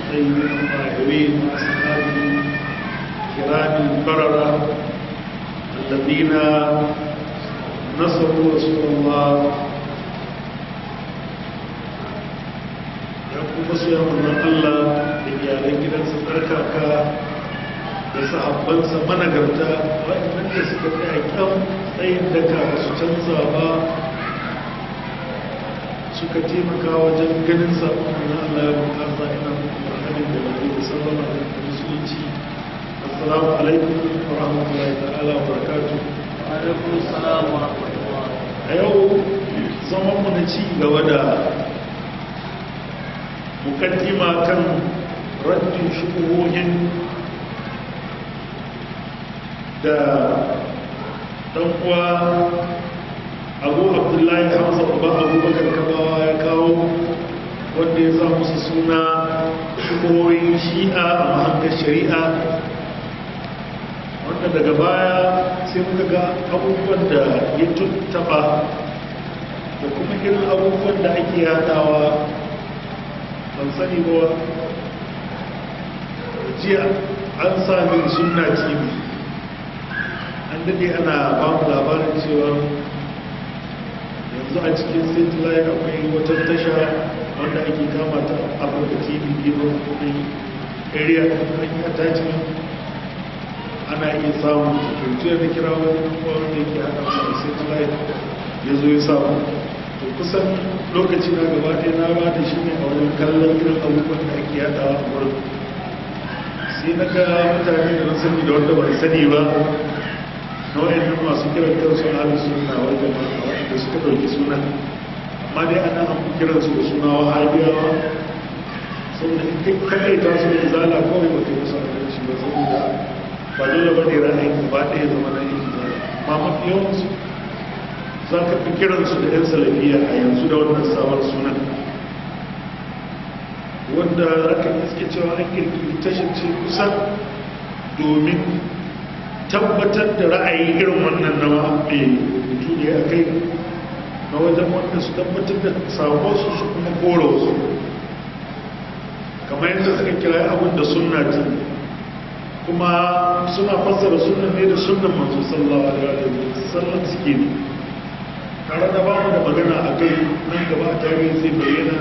الطيبين الطاهرين وأصحابه الكرام البررة الذين نصروا رسول الله. Ya kuma masoya manzon Allah da iyalan gidansa tsarkaka da sahabbansa managarta, waɗannan da suka tsaya kyan tsayin daka ba su canza ba, suka taimaka wajen ganin sabon manzon Allah ya bunƙasa. Ina muku marhabin da bari da sallama da musulunci. Assalamu alaikum wa rahmatullahi ta'ala wa barakatuh. Wa alaikum assalam wa rahmatullah. A yau zaman mu na ci gaba da mukaddima kan raddin shubuhohin da dan uwa Abu Abdullahi Hamza Uba Abubakar Kabawa ya kawo, wanda ya sa musu suna shubuhohin Shi'a a mahangar shari'a, wanda daga baya sai muka ga abubuwan da ya tuttaba da kuma irin abubuwan da ake yadawa. Ban sani ba, jiya an sami Sunna TV, an daɗe ana ba mu labarin cewa yanzu a cikin satellite akwai wata tasha wanda ake kama ta Afirka TV, gefen kudin area an yi attachment ana iya samun ta. Da kira wani wanda yake haɗa da satellite ya zo ya samu. To kusan lokaci na gaba ɗaya na ba da shi ne a wajen kallon irin abubuwan da ake yadawa a wurin. Sai na ga mutane da na sani da wanda ban sani ba na wa'annan masu kiran kansu ahlus sunna wal jama'a, wa'anda suka ɗauki suna, amma dai ana an fi kiransu da suna Wahabiyawa, saboda in kai kaɗaita su da Izala kawai ba kai musu adalci ba, saboda ba dole ba ne ra'ayin gaba ɗaya zama na yin Izala. Amma mafi yawansu za ka fi kiransu da 'yan salafiya a yanzu da wannan sabon sunan, wanda za ka iske cewa an kirkiri tashar ce kusan domin tabbatar da ra'ayi irin wannan na mai rubutu ne a kai na wajen wanda su tabbatar da samuwarsu su kuma kora wasu, kamar yadda suka kira abin da sunna ce, kuma suna fassara sunnan ne da sunnan manzo sallallahu alaihi wa sallam suke ne, tare da bamu da magana a kai. Nan gaba a tarihi zai bayyana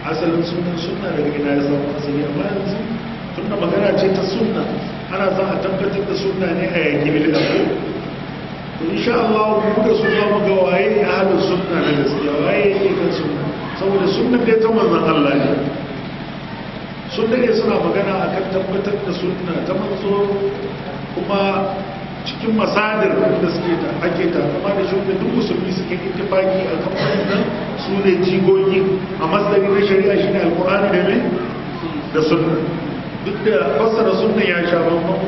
asalin sunan sunna daga ina ya samu asali, amma yanzu tunda magana ce ta sunna, ana son a tabbatar da sunna ne a yaki bid'a ko. To insha Allah mu da su za mu ga waye ya ahlus sunna na gaskiya, waye yake kan sunna, saboda sunna dai ta manzon Allah ne. Sun dade suna magana akan tabbatar da sunna ta manzo, kuma cikin masadir da suke ta ake ta kuma da shi duk musulmi suke ittifaki a kan wannan, su ne jigogi a masdari na shari'a, shine alqur'ani da mai da sunna. Duk da fassara sunna ya sha bambam,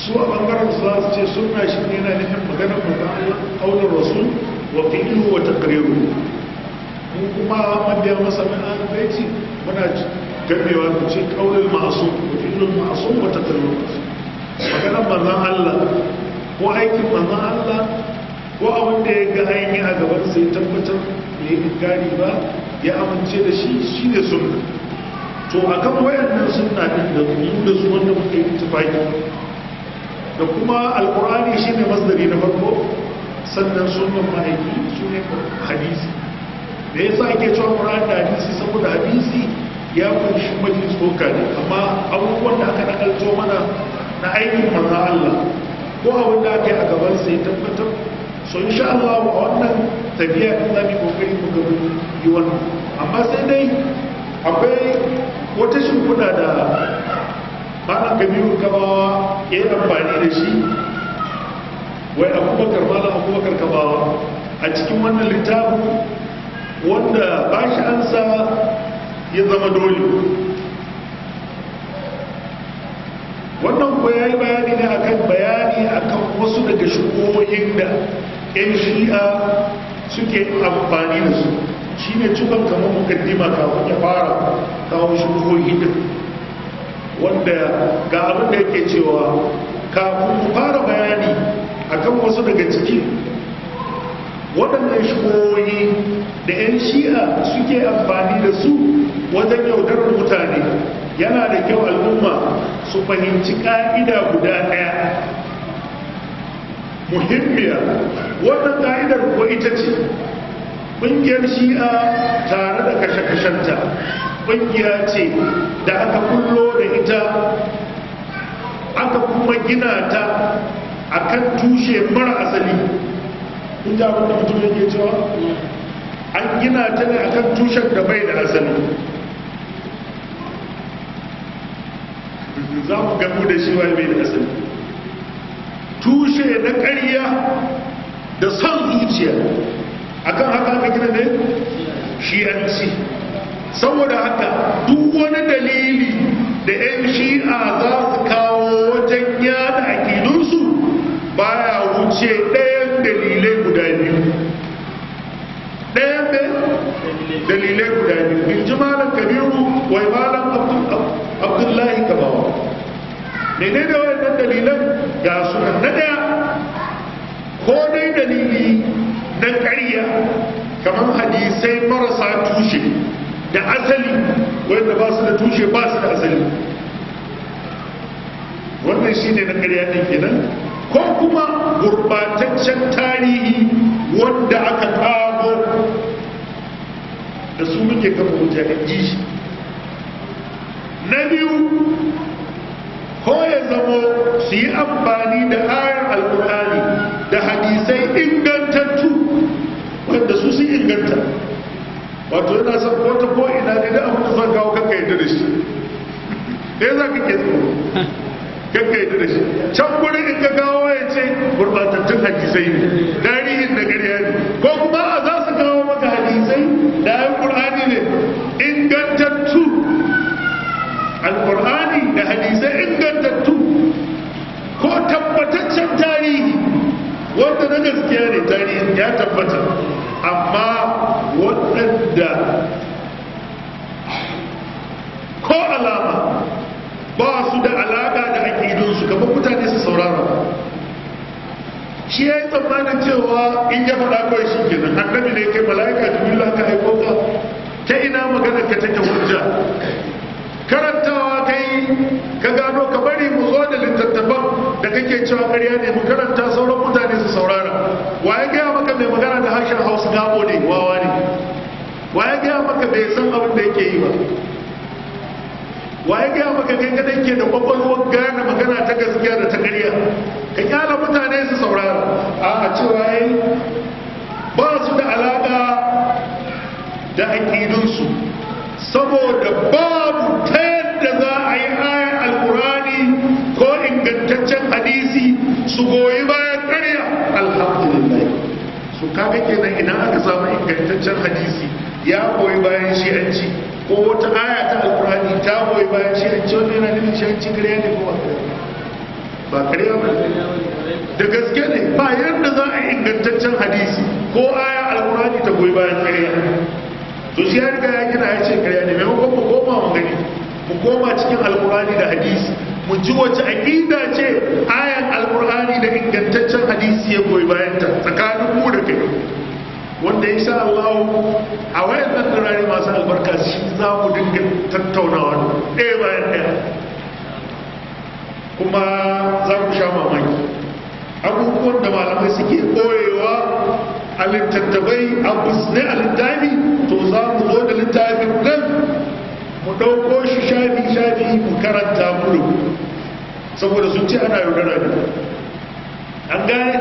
su a bangaren su za su ce sunna shi ne yana nufin maganar manzon Allah, qaulur rasul wa fi'luhu wa taqriruhu. Mu kuma mabiya masa min ahlul muna gamewa mu ce qaulul ma'sum wa fi'lul ma'sum wa taqrirul ma'sum, maganar manzon Allah ko aikin manzon Allah ko abin da ya ga ainihi a gaban sai tabbatar ya yi inkari ba, ya amince da shi, shine sunna. To akan wayannan sunna din da mu da su wanda muke ittifaki da kuma alqur'ani shine masdari na farko, sannan sunnan ma'aiki sune hadisi. Da yasa ake cewa qur'ani da hadisi? Saboda hadisi ya kunshi mafi tsoka ne, amma abubuwan da aka nakalto mana na aikin manzon Allah ko abin da aka yi a gaban sai tabbatar. So insha Allah a wannan tafiya din zamu kokari mu ga yi wannan, amma sai dai akwai wata shimfiɗa da Malam Kabiru Kabawa ya yi amfani da shi, wai Abubakar, Malam Abubakar Kabawa, a cikin wannan littafin wanda ba shi ansa ya zama dole. Wannan ko ya yi bayani ne akan bayani akan wasu daga shugoyin da 'yan Shi'a suke amfani da su, shi ne cikon kamar mukaddima kafin ya fara kawo shugoyi din, wanda ga abin da yake cewa kafin mu fara bayani akan wasu daga ciki waɗannan shugoyi da 'yan Shi'a suke amfani da su. wajen yaudarar mutane, yana da kyau al'umma su fahimci ka'ida guda ɗaya muhimmiya. Wannan ka'idar ko ita ce ƙungiyar Shi'a tare da kashe-kashenta ƙungiya ce da aka kullo da ita, aka kuma gina ta akan tushe mara asali. Kun ji abin da mutum yake cewa? An gina ta ne akan tushen da bai da asali. Za mu gamu da shi wai bai da asali, tushe na ƙarya da son zuciya, akan haka aka gina ne Shi'anci. Saboda haka duk wani dalili da 'yan Shi'a za su kawo wajen yada aƙidunsu baya wuce ɗayan dalilai guda biyu. Ɗayan ne dalilai guda biyu, in ji Malam Kabiru, wai Malam Abdullahi Kabawa. Mene da wayannan dalilan? Ga sunan. Na ɗaya, ko dai dalili na ƙarya kamar hadisai marasa tushe da asali, wanda ba su da tushe ba su da asali, wannan shine na ƙarya ɗin kenan, ko kuma gurbataccen tarihi wanda aka kago, da su muke kafa hujja, in ji shi. Na biyu, ko ya zamo su yi amfani da ayar Alkur'ani da hadisai ingantattu wanda su sun inganta. Wato yana son ko ta ko ina ne da abin da zan kawo kanka yadda da shi ɗaya za ka ke tsoro kanka yadda da shi. Can gurin in ka kawo ya ce gurbatattun hadisai ne, tarihin da ƙarya ne, ko kuma a za su kawo maka hadisai da ayan Qur'ani ne ingantattu, Alƙur'ani da hadisai ingantattu ko tabbataccen tarihi wanda na gaskiya ne, tarihin ya tabbata, amma waɗanda ko alama ba su da alaƙa da aƙidunsu, kamar mutane su saurara. Shi ya yi tsammanin cewa in ya faɗa kawai shi kenan, annabi ne kai, mala'ika Jibrilu aka aiko ka, ta ina magana ka take hujja? Karantawa kai ka gano? Ka bari mu zo da littattafan da kake cewa ƙarya ne, mu karanta, sauran mutane su saurara. Wa ya gaya maka mai magana da harshen Hausa gabo ne, wawa ne? Wa ya gaya maka bai san abin da yake yi ba? Wa ya gaya maka kai kadai ke da kwakwalwar gane magana ta gaskiya da ta ƙarya? Ka kyala mutane su saurara. A cewa yayi ba su da alaƙa da aƙidunsu, saboda babu ta yadda za a yi ayar Alkurani ko ingantaccen hadisi su goyi bayan ƙarya. Alhamdulillah. Su kaga kenan, ina aka samu ingantaccen hadisi ya goyi bayan Shi'anci, ko wata aya ta Alkurani ta goyi bayan Shi'anci? Wanda yana nufin Shi'anci ƙarya ne ko ba ƙarya ba? Da gaske ne, ba yadda za a yi ingantaccen hadisi ko aya Alkurani ta goyi bayan ƙarya. To shi ya riga ya gina ya ce ƙarya ne. Maimakon mu koma mu gani, mu koma cikin Alkurani da hadisi, mu ji wace aƙida ce ayan Alkurani da ingantaccen hadisi ya goyi bayan ta tsakanin mu da kai, wanda insha Allah a wayannan turare masu albarka shi za mu dinga tattaunawa ɗaya bayan ɗaya, kuma za ku sha mamaki abubuwan da malamai suke ɓoyewa a littattafai, a busne a littafi. To za mu zo da littafin nan, mu ɗauko shi shafi-shafi, mu karanta mu, saboda sun ce ana yaudara ne. An gane?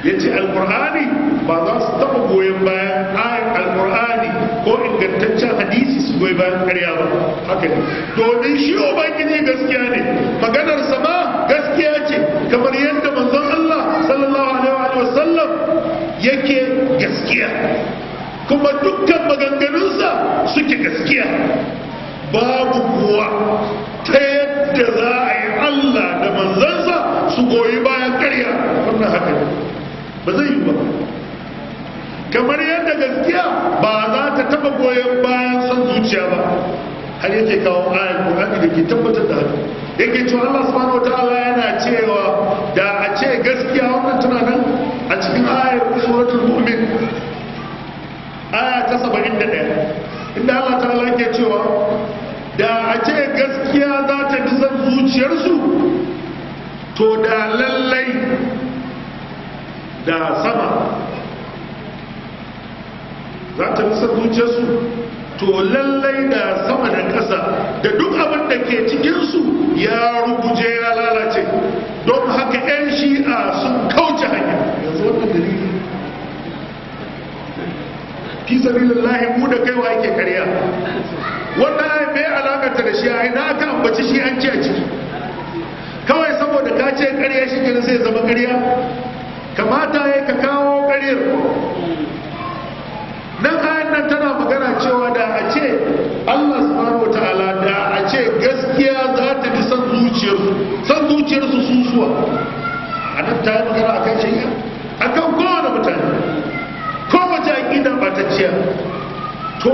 Ya ce Alkur'ani ba za su taɓa goyon bayan ayan Alkur'ani ko ingantaccen hadisi su goyi bayan ƙarya ba. Haka ne, domin shi Ubangiji gaskiya ne, maganar sama gaskiya ce, kamar yadda manzon Allah sallallahu alaihi wa sallam yake gaskiya, kuma dukkan maganganunsa suke gaskiya. Babu kuwa ta yadda za a yi Allah da manzansa su goyi bayan ƙarya. Wannan haka ne, ba zai yi ba. Kamar yadda gaskiya ba za ta taba goyon bayan son zuciya ba. Har yake kawo ayar Qur'ani da ke tabbatar da haka, yake cewa Allah subhanahu wataala yana cewa da a ce gaskiya, wannan tana nan a cikin ayar Suratul Mu'min, aya ta 71, inda Allah ta'ala ke cewa zuciyarsu, to da lallai da sama za ta bi son zuciyarsu, to lallai da sama da ƙasa da duk abin da ke cikinsu ya ruguje ya lalace. Don haka 'yan shi'a sun kauce hanya. Yanzu wannan dalili fi sabilillahi mu da kaiwa yake karya. Wannan ayi bai alakanta da shi, ai na aka ambaci shi an ce a ciki. Kawai saboda ka ce karya shi kenan sai zama karya. Kamata ya ka kawo karyar. Nan ayan nan tana magana cewa da a ce Allah subhanahu wataala da a ce gaskiya za ta bi son zuciyarsu, son zuciyarsu susuwa. A nan ta yi magana akan shari'a, akan kowane mutane, kowace aƙida ɓatacciya. To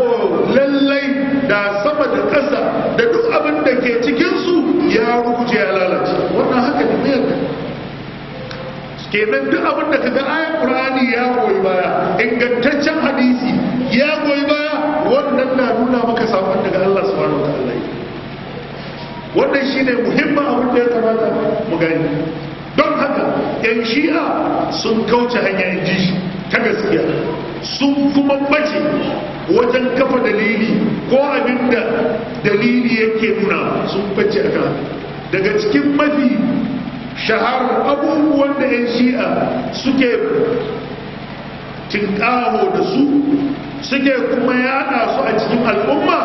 lallai da sama da ƙasa da duk abin da ke cikinsu ya ruguje ya lalace. Wannan haka ne mai yarda. Kenan duk abin da kaga ayar Qur'ani ya goyi baya, ingantaccen hadisi ya goyi baya, wannan na nuna maka sakon daga Allah subhanahu wataala. Wannan shine muhimmin abin da ya kamata mu gani. Don haka yan shi'a sun kauce hanya in ji shi ta gaskiya, sun kuma bace wajen kafa dalili ko abinda dalili yake nuna, sun bace akan. Daga cikin mafi shahar abubuwan da 'yan shi'a suke tinkaho da su, suke kuma yada su a cikin al'umma,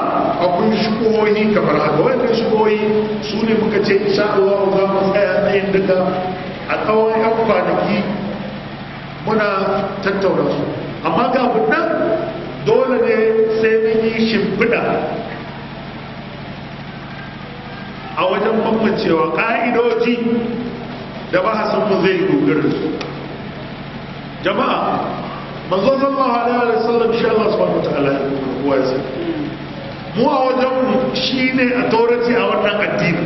akwai shubuhohi kamar haka. Wannan shubuhohi su ne muka ce insha Allah za mu tsaya tsayin duka a tsawon 'yan kwanaki muna tattauna su. Amma kafin nan dole ne sai mun yi shimfiɗa a wajen bambancewa ƙa'idoji da bahasinmu zai dogara su. Jama'a, manzo sallallahu alaihi wasallam shi Allah subhanahu wataala ya kowa ya sani. Mu a wajen mu shine authority a wannan addini.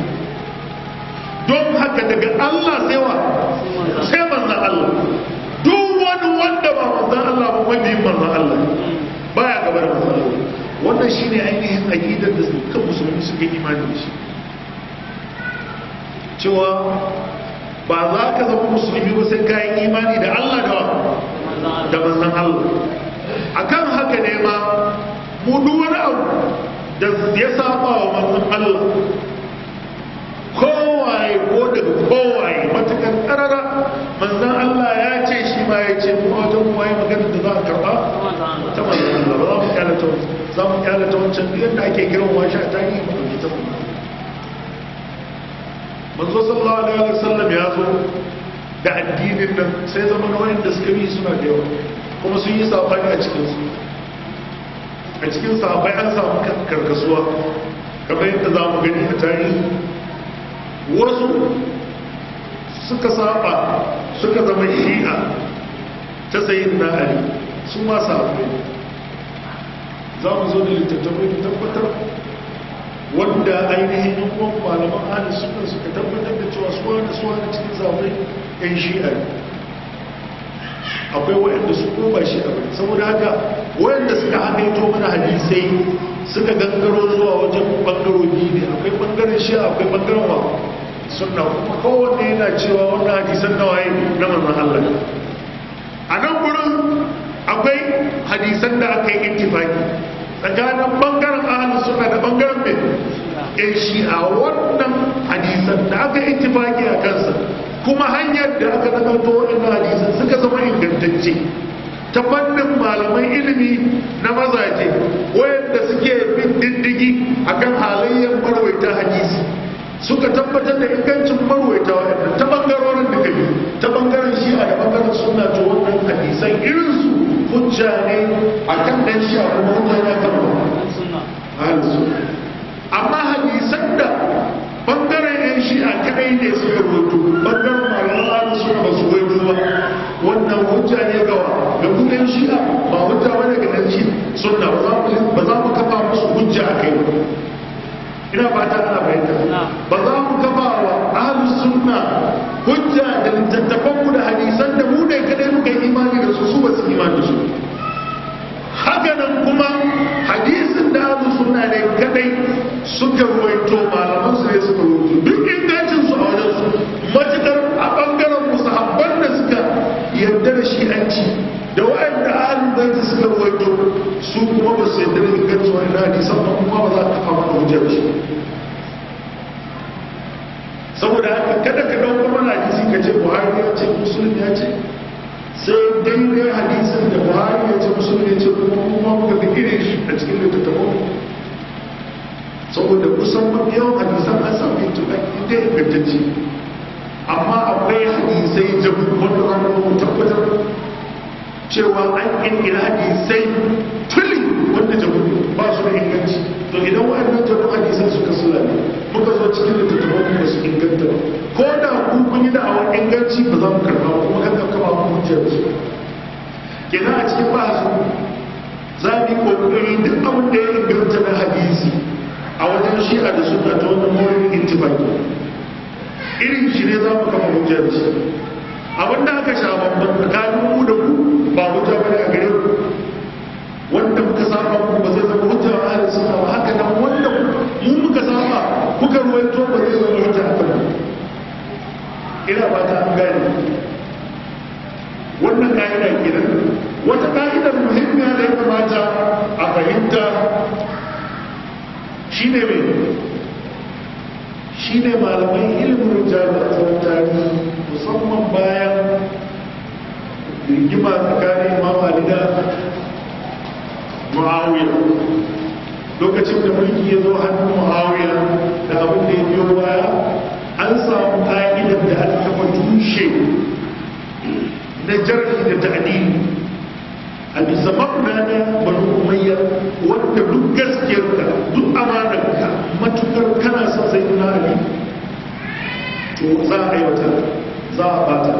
Don haka daga Allah sai wa? Sai manzon Allah. Duk wani wanda ba manzon Allah ba mabiyin manzon Allah baya gaba da manzon Allah. Wannan shine ainihin aqidar da dukkan musulmi suke imani da shi. Cewa ba za ka zama musulmi ba sai ka yi imani da Allah da manzon Allah. Akan haka ne ma mu duk wani abu da ya saba wa manzon Allah, kowaye ko daga kowaye matakan karara manzon Allah ya ce shi ma ya ce, mu wajen waye magana da za a karba ta manzon Allah ba za mu kyalata, za mu kyalata wancan duk yadda ake girmama shi a tarihi mu ɗauki ta manzon. Manzo sallallahu alaihi wasallam ya zo da addinin nan sai zama na wayanda suka bi suna da yawa, kuma sun yi sabani a cikin su. A cikin sahabbai an samu karkasuwa kamar yadda za mu gani a tarihi. Wasu suka saba suka zama shi'a ta sayyidina Ali, su ma sahabbai. Za mu zo da littattafai da tabbatar wanda ainihin yan uwan malaman ahli sunna suka tabbatar da cewa suwa da suwa da cikin sahabbai yan shi'a ne. Akwai waɗanda su ko ba shi'a ba. Saboda haka waɗanda suka hakaito mana hadisai suka gangaro zuwa wajen bangarori ne. Akwai bangaren shi'a, akwai bangaren wa sunna, kuma kowanne yana cewa wannan hadisan na waye? Na manzon Allah. A nan gurin akwai hadisan da aka yi ittifaki tsakanin bangaren ahlus sunna da bangaren mai yan shi'a. Wannan hadisan da aka yi ittifaki a kansa, kuma hanyar da aka nakalto waɗannan hadisan suka zama ingantacce ta fannin malaman ilimi na mazaje wayanda suke bin diddigi akan halayyar marwaita hadisi, suka tabbatar da ingancin marwaita waɗannan ta bangarorin duka biyu, ta bangaren shi'a da bangaren sunna. To wannan hadisan irinsu hujja ne akan dan shi'a kuma hujja ne akan ahlus sunna. Amma hadisan da bangaren yan shi'a kadai ne suka rubuto, bangaren malaman ahlus sunna ba su rubuto ba, wannan hujja ne ga ga kudin shi'a, ba hujja bane ga dan shi sunna. Ba za mu kafa musu hujja akai ba. Ina fata ana fahimta. Ba za mu kafa wa ahlus sunna hujja da littattafan mu da hadisan da mu ne kadai muka yi imani da su, su ba su imani da su. Haka nan kuma hadisin da ahlus sunna ne kadai suka ruwaito, malaman su ne suka ruwaito, duk ingancin Saboda haka kada ka ɗauko mana hadisi ka ce Buhari ya ce Muslim ya ce, sai daidai hadisin da Buhari ya ce Muslim ya ce kuma muka ga irin shi a cikin littattafan. Saboda kusan mafi yawan hadisan an samu ittifaqi dai ingantacce, amma akwai hadisai jabu wanda za mu tabbatar cewa an ƙirƙiri hadisai tuli wanda jabu ba su da inganci. To idan waɗannan jabu hadisan suka sulale muka zo cikin littattafan ba su inganta ba, ko da ku kun yi da'awar inganci ba za mu karɓa ba, kuma kan kama mu hujjar su. Kenan a cikin bahasu za mu yi ƙoƙari duk abin da ya inganta na hadisi a wajen shi'a da sunna ta wannan mawuyin ittifaqi irin shi ne za mu kama hujjar shi. Abin da aka sha bambam tsakanin mu da ku ba hujja bane a gare ku, wanda muka saba ku ba zai zama hujja a ahli sunna ba, haka nan wanda mu muka saba kuka ruwaito ba zai zama hujja a kan. Ina ba ta an gane wannan ka'ida kenan. Wata ka'idar muhimmiya da ya kamata a fahimta shine mai shine malaman ilimin rijal a tsawon tarihi, musamman bayan rigima tsakanin Imam Ali da Muawiya. Lokacin da mulki ya zo hannun Muawiya da abin da ya biyo baya, an samu ka'idar da aka kafa tushe na jarhi da ta'dil a bisa mabna na Banu Umayya, wanda duk gaskiyarka duk amanarka matukar kana son Sayyidina Ali to za a aiwata, za a bata.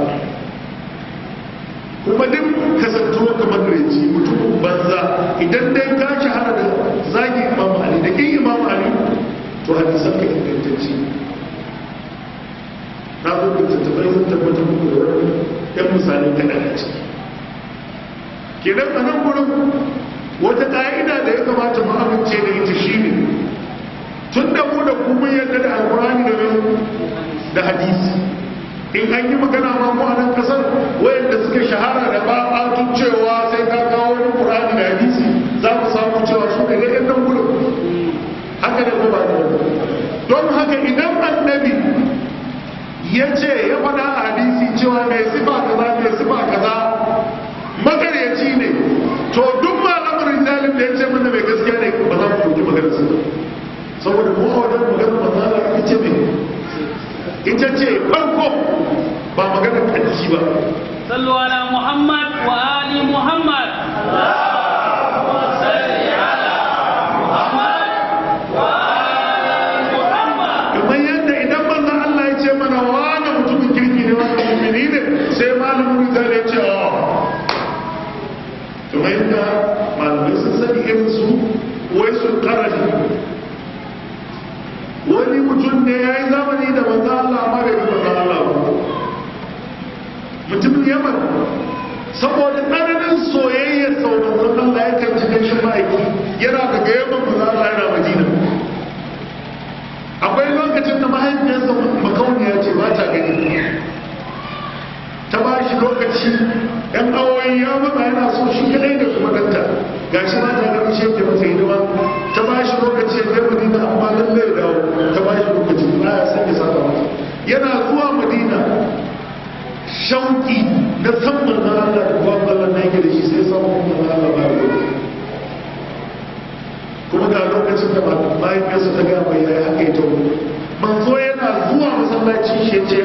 Kuma duk kasantuwa kamar reci mutumin banza, idan dai ka shahara da zagi Imam Ali da kin Imam Ali to hadisan ka ingantacce. Na zo da tattabai zan tabbatar muku da wani yan misalai kaɗan a ciki. Kenan a nan gurin wata ƙa'ida da ya kamata mu amince da ita shine, tun da mu da ku mun yarda da Alƙur'ani da da hadisi, in an yi magana ma mu a nan kasar wayanda suka shahara da babatun cewa sai ka kawo wani Qur'ani da hadisi, za mu samu cewa su ne ɗan nan gurin. Haka ne ko ba ne? Don haka idan annabi ya ce ya faɗa a hadisi cewa mai sifa kaza mai sifa kaza makaryaci ne, to duk malamin rijalin da ya ce mana mai gaskiya ne ba za mu ɗauki maganar su ba. Saboda mu a wajen maganar manzo Allah ita ce mai ita ce farko, ba maganar ƙarshe ba. Sallu ala Muhammad wa ali Muhammad. Allahumma salli ala Muhammad wa ali Muhammad. Kamar yadda idan manzo Allah ya ce mana wani mutumin kirki ne wani mu'mini ne, sai malamin rijal ya ce a. Kamar yadda malamai sun sani irin su wai sun karani wani mutum ne ya yi zamani da manzo Allah amma bai ga manzo Allah ba, mutumin Yaman, saboda tsananin soyayyar sau manzon Allah ya kan cikin shi ma'aiki yana daga Yaman, manzo Allah yana Madina. Akwai lokacin da mahaifiyarsa makauniya ce ba ta gani, ta ba shi lokaci ɗan awoyi ya matsa yana so shi kadai da kuma ɗanta, ga shi ba ta gani shi yake masa hidima, ta ba shi lokaci ya kai Madina amma lallai ya dawo, ta ba shi lokaci ba ya san ya saba mata. Yana zuwa Madina shauki na san manzon Allah da kuma Allah na yake da shi sai samu manzon Allah ba ya. Kuma ga lokacin da mahaifiyarsa ta gaya mai yayi haka ita manzo yana zuwa masallaci shi ya ce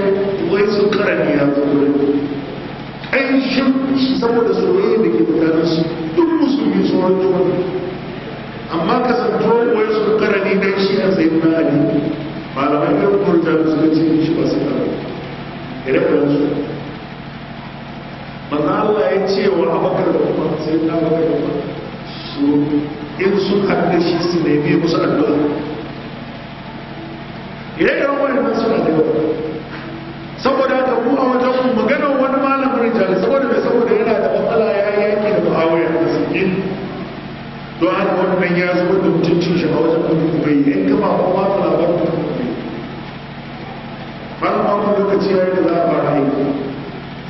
wai sun karani ya zo wurin ƙanshin saboda soyayya da ke tsakanin su duk musulmi sun rajo wani, amma kasantuwar wai sun karani dan shi a sayi na Ali, malamai ɗan kurta da suka ce shi ba su karani ire-iren su. Manzo Allah ya ce wa Abubakar da Umar, sai na Abubakar da Umar su in sun haɗu da shi su nemi musu addu'a. Ire-iren wayannan suna da yawa. Saboda haka mu a wajen mu maganar wani malamin rijal, saboda mai saboda yana da matsala ya yi yaki da Muawiya da Siffin, don haka wannan ya zubar da mutuncin shi a wajen mutum bai in kama ba ma ta labarin mutum bai. Bayan makon lokaci ya yi da za a fara aiki,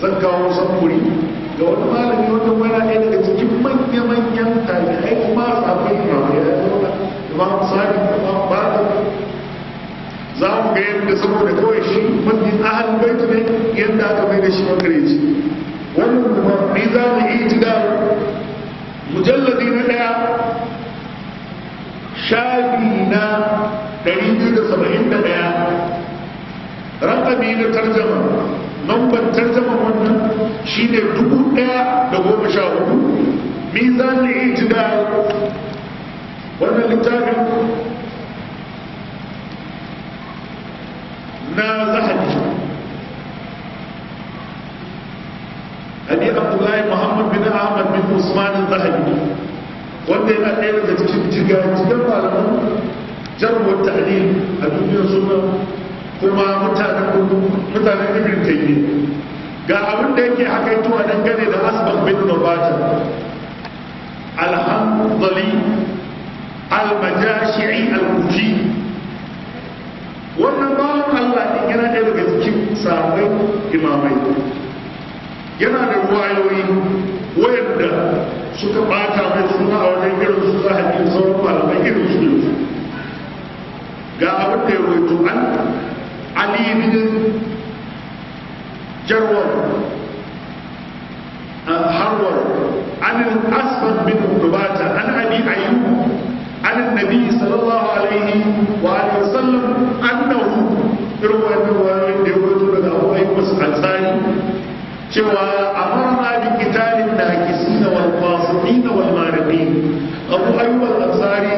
zan kawo samfuri ga wani malami wanda wani ɗaya daga cikin manya-manyan tabi'ai kuma sahabbai imam ya zauna imam Sadiq imam Bakir. Za mu ga yadda saboda kawai shi Ahlul bait ne yadda aka mai da shi makareci. Wannan kuma mizanul i'tidal mujalladi na 1 shafi na 271 rakami na tarjama, namban tarjama wannan shine 1014. Mizanul i'tidal wannan littafin na Zahabi, Abi Abdullahi Muhammad bin Ahmad bin Usman Zahabi, wanda yana ɗaya daga cikin jigajigan malaman jarwar ta'adil a duniyar sunna kuma mutanen Ibn Taymiyyah. Ga abin da yake hakaitowa dangane da Asbagh bin Nubata al-Hanzali al-Majashi'i al-Kufi. Wannan bawan Allah din yana ɗaya daga cikin sahabbai imamai, yana da ruwayoyi wayanda suka bata mai suna a wajen irin su Zahabi da sauran malamai irin su yanzu. Ga abin da ya rawaito an Ali bin Jarwar Harwar an al-Asfad bin Nubata an Abi Ayyub an an-Nabi sallallahu alaihi wa alihi wasallam annahu irin wannan ruwayoyin da ya rawaito daga Abu Ayyub al-Ansari cewa amarna bi qitalin nakisina wal fasiqina wal mariqin. Abu Ayyub al-Ansari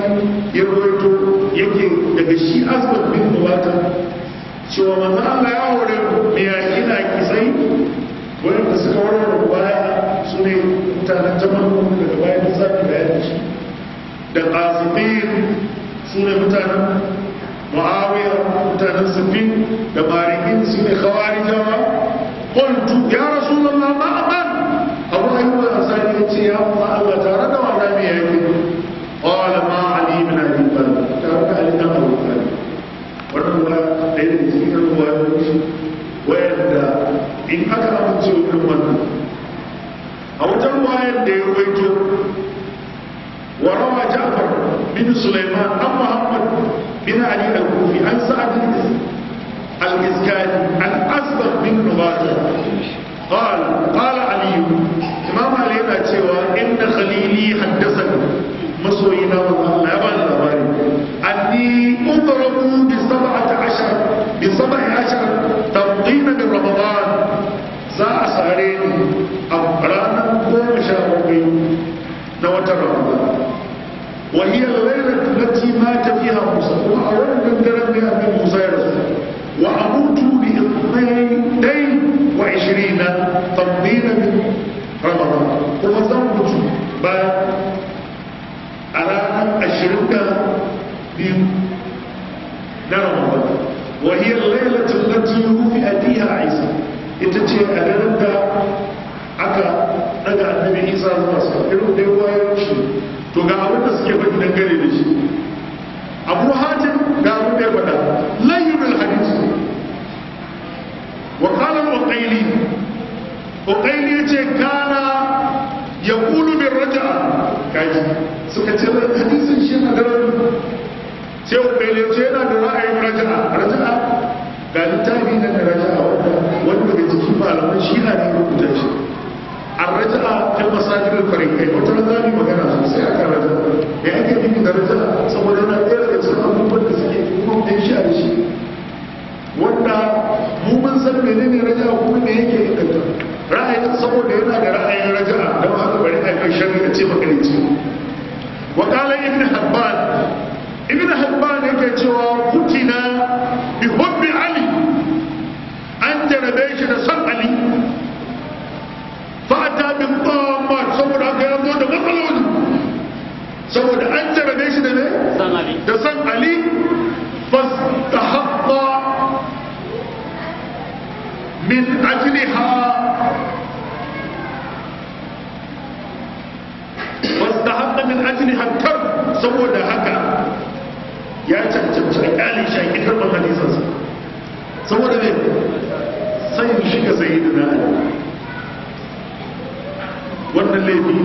ya rawaito yake daga shi Asbad bin Nubata cewa manzo Allah ya hore mu yaki nakisai wanda suka warware baya su ne mutanen Jamal daga baya da zafi bayani shi da qasitin su ne mutanen Muawiya, mutanen Siffin, da mariqin su ne khawarijawa. قلت يا رسول الله ما أمر؟ أبو أيوب الأنصاري يا الله تارد ولا مياكل؟ قال ما علي بن أبي طالب، تارد علي بن أبي طالب. wannan ba ɗaya daga cikin ruwayoyi wayanda in aka amince irin wannan a wata ruwayar da ya ruwaito wa rawa Ja'far bin Sulaiman an Muhammad bin Ali al-Kufi an Sa'ad al-Iskani an Asbagh bin Nubata قال قال علي إمام علي yana cewa inna khalili haddathani, masoyina manzo Allah ya bani labari anni udrabu bi 17 bi 17 tamdina min Ramadan, za a sare ni a ranar 17 na watan Ramadan. Wa hiya al-lailatu allati mata fiha Musa, kuma a wannan daren ne annabi Musa ya rasu. Wa amutu bi 22 tamdina min Ramadan, kuma zan mutu bayan a ranar 22 na Ramadan. Wa hiya al-lailatu allati rufi'a fiha Isa, ita ce a daren da aka daga annabi Isa zuwa sama. Irin dai wayoyin shi. To ga abin da suke faɗi dangane da shi. Abu Hatim ga abin da ya faɗa layyul hadith. Wa qala al-Uqayli, Uqayli yace kana yaqulu bir raja'a, kaji suka ce hadisin shi na da rauni. Sai Uqayli yace yana da ra'ayin raja'a. Raja'a ga littafi na da raja'a wanda daga cikin malaman shi'a ne rubuta shi. Ar-raja'a fil masajid al-fariqain, wata ran zamu magana sosai akan raja'a. Me ake nufi da raja'a? Saboda yana ɗaya daga cikin abubuwan da suke kuma ɗan shi'a da shi, wanda mu mun san menene raja'a kuma me yake inganta ra'ayin, saboda yana da ra'ayin raja'a don haka bari a kai sharri a ce makarici. Wa qala Ibn Hibban, Ibn Hibban yake cewa kutina bi hubbi Ali, an jarabe shi da son Ali, fa'ata bin tammat, saboda haka ya zo da matsaloli, saboda an jarabe shi da ne da son Ali. Fastahaqqa min ajliha, fastahaqqa min ajliha tark, saboda haka ya cancanci a kyale shi a ƙi karɓar hadisansa, saboda ne sai shiga sayyidina Ali. Wannan laifi ne.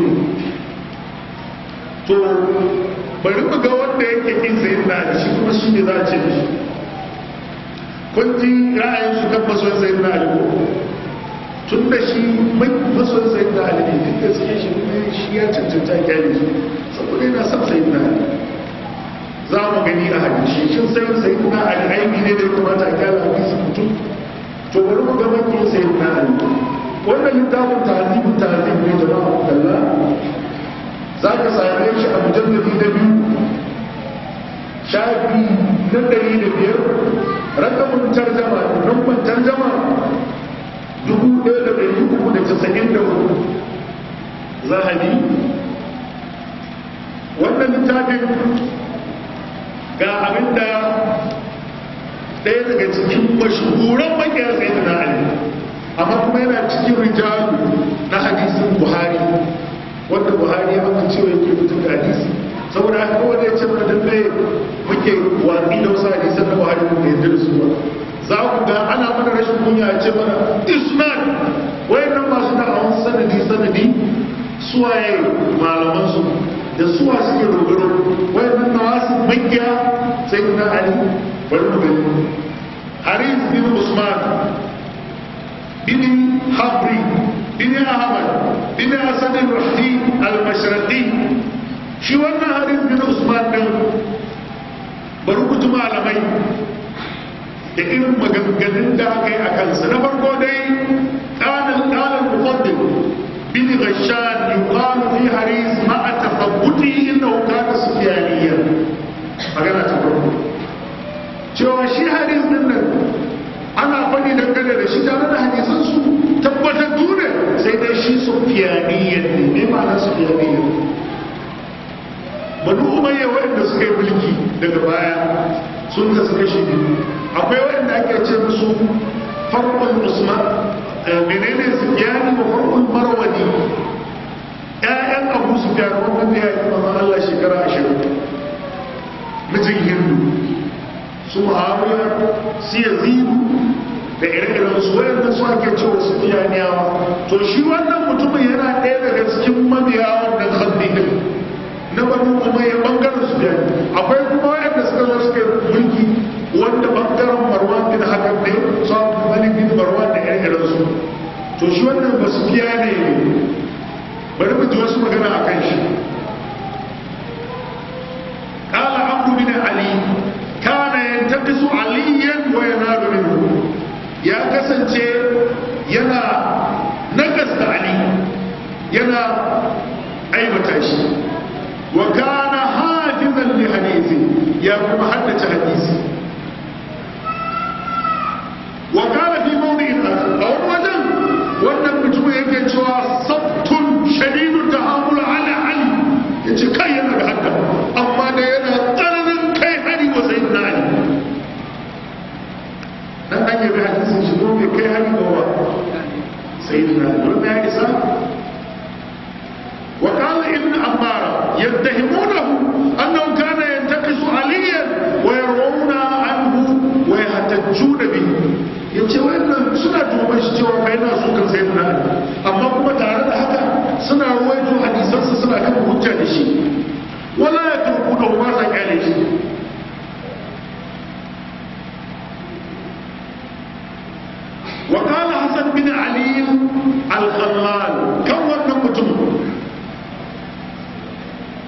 To bari mu ga wanda yake kin sayyidina Ali, shi kuma shi ne za a ce mishi. Kun ji ra'ayin su kan masoyin sayyidina Ali ko? Tun da shi masoyin sayyidina Ali ne, duk da suke shi ne shi ya cancanta kyale su saboda yana son sayyidina Ali. Za mu gani a hadisi shin sayyidina Ali aibi ne da ya kamata a kyale hadisi mutum? To bari mu ga makiyin sayyidina Ali. Wannan littafin tahzibun tahzib ne jama'a kalla, za ka same shi a mujalladi na 2 shafi na 105, rakamun tarjama, numban tarjama 1394 Zahabi. Wannan littafin ga abinda ɗaya daga cikin mashahuran makiya sayyidina Ali, amma kuma yana cikin rijalu na hadisin Buhari, wanda Buhari ya amince cewa yake fitar da hadisi. Saboda haka wanda ya ce mana dan me muke watsi da wasu hadisan da Buhari mu yarda da su ba, za ku ga ana mana rashin kunya a ce mana isnad. Wayannan masu da'awan sanadi sanadi suwaye malaman su da suwa suke dogaro? Wayannan nawasu makiya sayyidina Ali. Bari mu gani. Haris bin Usman bin Habri bin Ahmad bin Asad al-Rahdi al-Mashraqi. Shi wannan Haris bin Usman din, bari ku ji malamai da irin maganganun da aka yi a kansa. Na farko dai, qala al-muqaddim bin Ghashan yuqalu fi Haris ma'a tathabbutihi innahu kana sufyaniyyan. Magana ta farko cewa shi Haris din nan ana faɗi dangane da shi tare da hadisan su tabbatattu ne, sai dai shi sufyaniyyan ne. Me ma'anar sufyaniyyan? Banu Umayya waɗanda suka yi mulki daga baya sun kasu kashi biyu. Akwai waɗanda ake ce musu farkon Usman, menene Sufyani wa farkon Marwani, ƴaƴan Abu Sufyan wannan da ya yi manzon Allah shekara 20, mijin Hindu, su Muawiya, su Yazid da ire-iren su, waɗanda su ake cewa Sufyaniyawa. To shi wannan mutumin yana ɗaya daga cikin mabiya wannan khabbi din na Banu Umayya bangaren Sufyani. Akwai kuma waɗanda suka zo suka yi mulki wanda bangaren Marwan bin Hakam ne, su Abdul Malik bin Marwan da ire-iren su. To shi wannan ba Sufyani ne. Bari mu ji wasu magana a kan shi. Qala Amr bin Ali kana yantaqisu aliyan wa yanalu minhu. Ya kasance yana nakasta Ali, yana aibata shi. Wa kana hafizan li hadisi, ya kuma haddace hadisi. Wa kana fi mawdi'in akhar, a wani wajen wannan mutumin yake cewa sabtun shadidu ta'amul ala Ali, yace kai yana da hadda amma da yana tsananin kai hari wa sayyidina Ali. Dan an yabi hadisin shi ko bai kai hari ga wa sayyidina Ali, wannan ya isa. وقال ابن عمارة يتهمونه أنه كان ينتقص عليا ويروون عنه ويحتجون به. Yace wannan suna tuhumar shi cewa kai na su kan sayyidina Ali, amma kuma tare da haka suna ruwaito hadisansa suna kan hujja da shi. Wala yatrukunahu, ba sa kyale shi. وقال حسن بن علي الخلال kan wannan mutum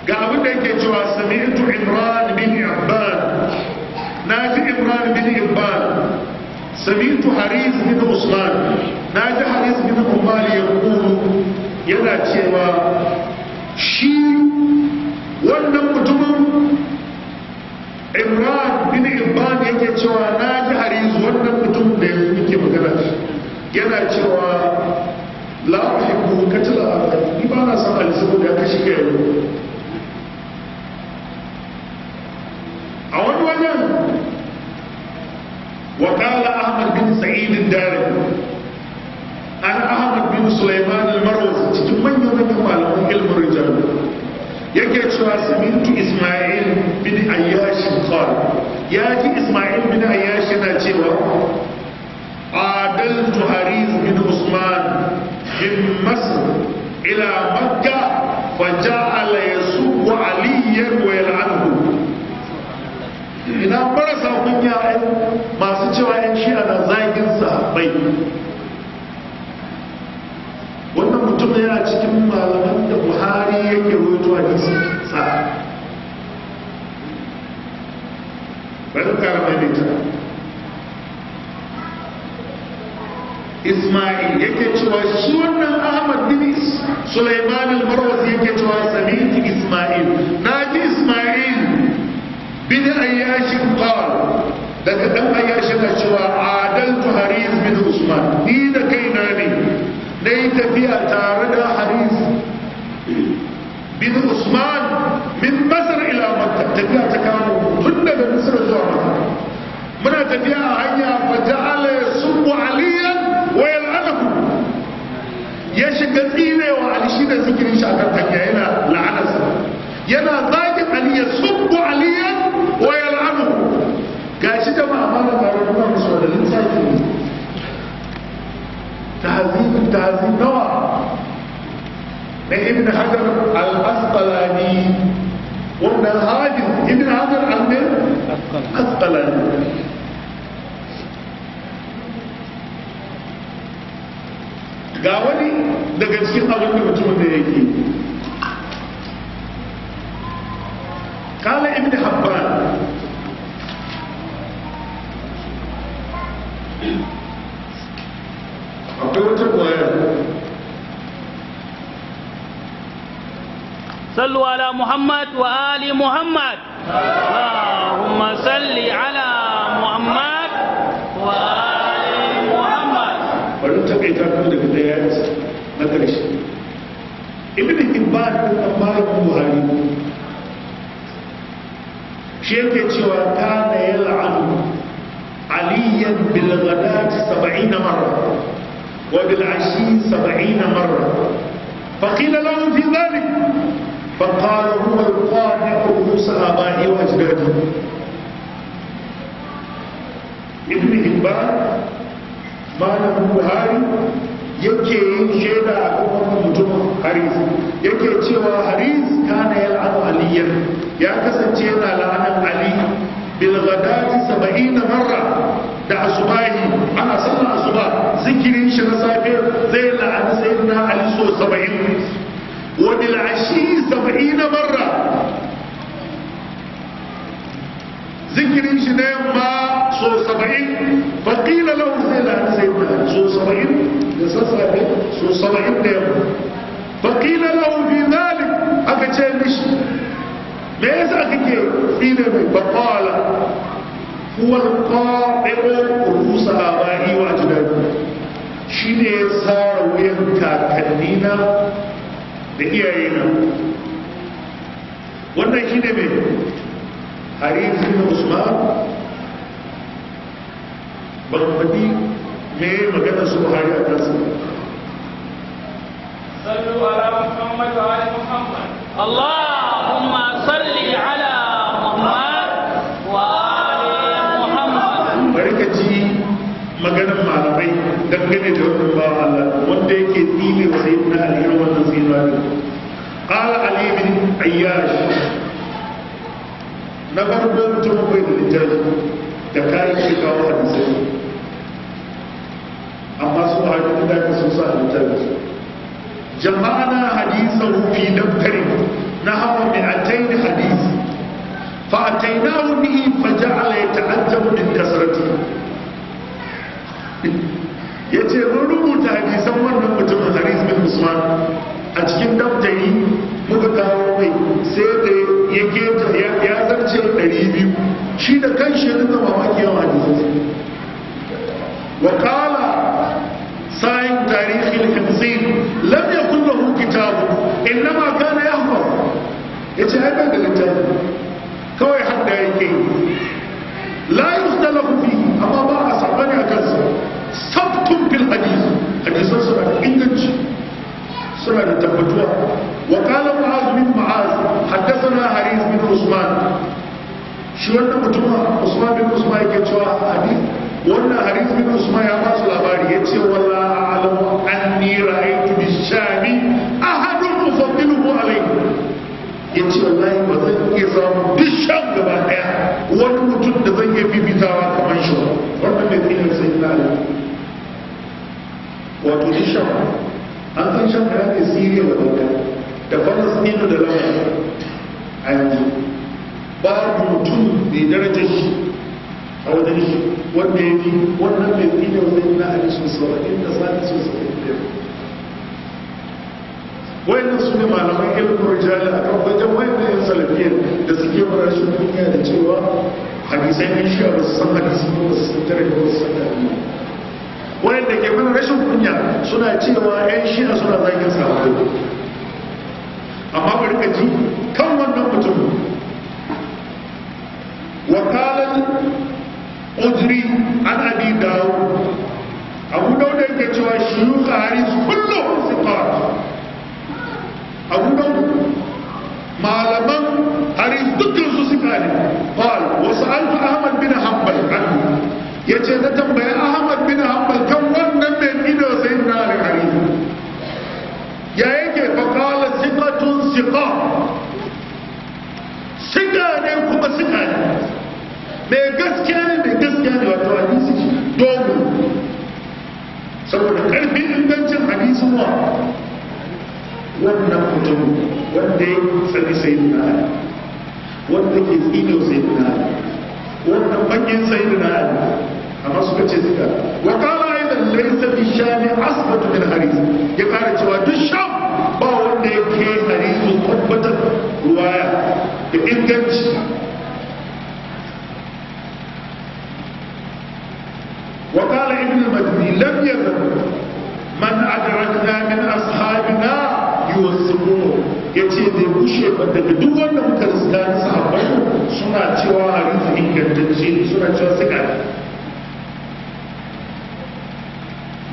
ga abin da yake cewa sami'tu Imran bin Ibban, naji Imran bin Ibban, sami'tu Haris bin Usman, naji Haris bin Umar yaqulu, yana cewa shi wannan mutumin Imran bin Ibban yake cewa naji Haris wannan mutum da yanzu muke magana shi yana cewa la uhibbu katla abai, ni ba na son Ali saboda ya kashe kai. A wani wajen وقال أحمد بن سعيد الدارمي عن أحمد بن سليمان المروزي cikin manyan manyan malaman ilmin rijal yake cewa sami'tu Isma'il bin Ayyash qala, ya ji Isma'il bin Ayyash yana cewa adaltu Haris bin Usman bin Masr ila Makka fa ja'ala yasubbu Aliyan wa yal'anuhu. Ina marasa kunya masu cewa yan shi'a na zagin sahabbai. Wannan mutum yana cikin malaman da Buhari yake rawaito hadisi sa. Bari kara maimaita. Ismail yake cewa shi wannan Ahmad bin Sulaiman al-Marwazi yake cewa sami'tu Ismail, naji Ismail bin Ayyash qal, daga dan Ayyash na cewa adaltu Haris bin Usman, ni da kaina ne nayi tafiya tare da Haris bin Usman min Masar ila Makka, tafiya ta kamo tun daga Misr zuwa Makka. Muna tafiya a hanya fa ja'ala yasubbu aliyan wa yal'anahu, ya shiga tsinewa Ali, shi da zikirin shi akan hanya yana la'anarsa, yana zagin Ali, ya subbu aliyan wa yal'anahu. Gashi jama'a malam tare da musu da littafi ne tahzib tahzib nawa na Ibn Hajar al-Asqalani, wannan hafiz Ibn Hajar al-Asqalani. Ga wani daga cikin abin da mutumin da yake kala Ibn Habban, akwai wata kwaya. صلوا على محمد وآل محمد. اللهم صل على محمد وآل محمد. Bari takaita ku daga daya na ƙarshe. Ibn Hibban ɗan malamin Buhari shi yake cewa kana yal'anu aliyan bil ghadati 70 marra wa bil ashi 70 marra, faqila lahu fi dhalik فقال هو القاطع رؤوس آبائي وأجدادي. Ibn Hibban malamin Buhari yake yin shaida a kan wannan mutumin Haris, yake cewa Haris kana yal'anu aliyan, ya kasance yana la'anan Ali bil ghadati 70 marra, da asubahi ana sallar asuba zikirin shi na safe zai la'ani sayyidina Ali so 70, wa bil ashi 70 marra, zikirin shi na yamma so 70. Faƙila lahu zai la'ani sayyidina so 70 da sassafe, so 70 da yamma. Faƙila lahu fi dhalik, aka ce mishi me yasa kake tsine mai? Faqala huwa al-qati'u ru'us aba'i wa ajdadi, shine ya tsara wuyan kakannina da iyayena. Wannan shine mai Haris bin Usman. Ban faɗi me magana su Buhari a kansa. Sallu ala Muhammad wa ali Muhammad. Allahumma salli ala Muhammad wa ali Muhammad. Bari ka ji maganar malamai dangane da wannan bawan Allah wanda yake tsine wa sayyidina Ali irin wannan tsinuwa ne. Qala Ali bin Ayyash, na farko mutum bai da littafi da kayan shi kawo hadisai, amma su hadisin da sun sa littafi. Jama'ana hadisahu fi daftarin nahwa mi'atayn hadis, fa atainahu bihi fa ja'ala yata'ajjabu min kasrati. Yace mun rubuta hadisan wannan mutumin Haris bin Usman a cikin daftari, muka kawo mai sai da ya keta ya zarce 200, shi da kanshi ya nuna mamaki yawan hadisai. Wa qala sahib tarikh al-himsin lam yakun lahu kitab, innama kana yahfaz. Yace ai bai da littafi, kawai hadda yake, la yukhtalafu fihi, amma ba a sabani a kansa. Sabtun fil hadith, hadisan suna da inganci, suna da tabbatuwa. Wa qala Mu'az bin Mu'az haddathana Haris bin Usman, shi wannan mutum Usman bin Usman yake cewa hadith wannan Haris bin Usman ya ba su labari, yace wala a'lamu anni ra'aytu bi-shami ahadun ufaddiluhu alayhi. Yace wallahi ba zan iya samun duk Sham gaba ɗaya wani mutum da zan iya fifitawa kamar shi ba. Wannan mai tsinin sai na Ali. Wato duk Sham, an san Sham da ne Siriya da Baghdad da Falastinu da Lebanon a yanzu. Babu mutum mai darajar shi a wajen shi wanda ya fi wannan mai tsinin sai na Ali sau 70 da sani sau 75. Wayannan su ne malaman ilmin rijali a kan wajen wayannan yan salafiyyar da suke rashin kunya da cewa hadisai yan shi'a ba su san hadisi ba, ba su san tare ba, su san tarihi. Wayanda ke mana rashin kunya suna cewa yan shi'a suna zagin sahabbai. Amma bari ka ji kan wannan mutum. Wakalan ujri an Abi Dawud, Abu Dawud yake cewa shuyukh haris kulluhum thiqat. Abu Dawud malaman haris dukkan su suka ne. Qal wa sa'altu Ahmad bin Hanbal anhu, yace na tambaye Ahmad bin Hanbal kan wannan mai ido sai na Ali haris ya yake, fa qala thiqatun thiqa, siga ne kuma siga ne, mai gaskiya ne, mai gaskiya ne. Wato hadisi dogo saboda karfin ingancin hadisin wa wannan mutum wanda ya tsani sayyidina Ali, wanda ke tsino sayyidina Ali, wannan bakin sayyidina Ali, amma suka ce suka wa qala aidan laysa fi shami asbatu min haris. Ya kara cewa duk Sham ba wanda yake harisu tabbatar ruwaya da inganci. Wa qala Ibn al-Madini lam yazal man adrakna min ashabina yuwassuquhu, yace bai bushe ba daga duk wanda muka riska na sahabbai suna cewa hadisi ingantacce ne, suna cewa suka.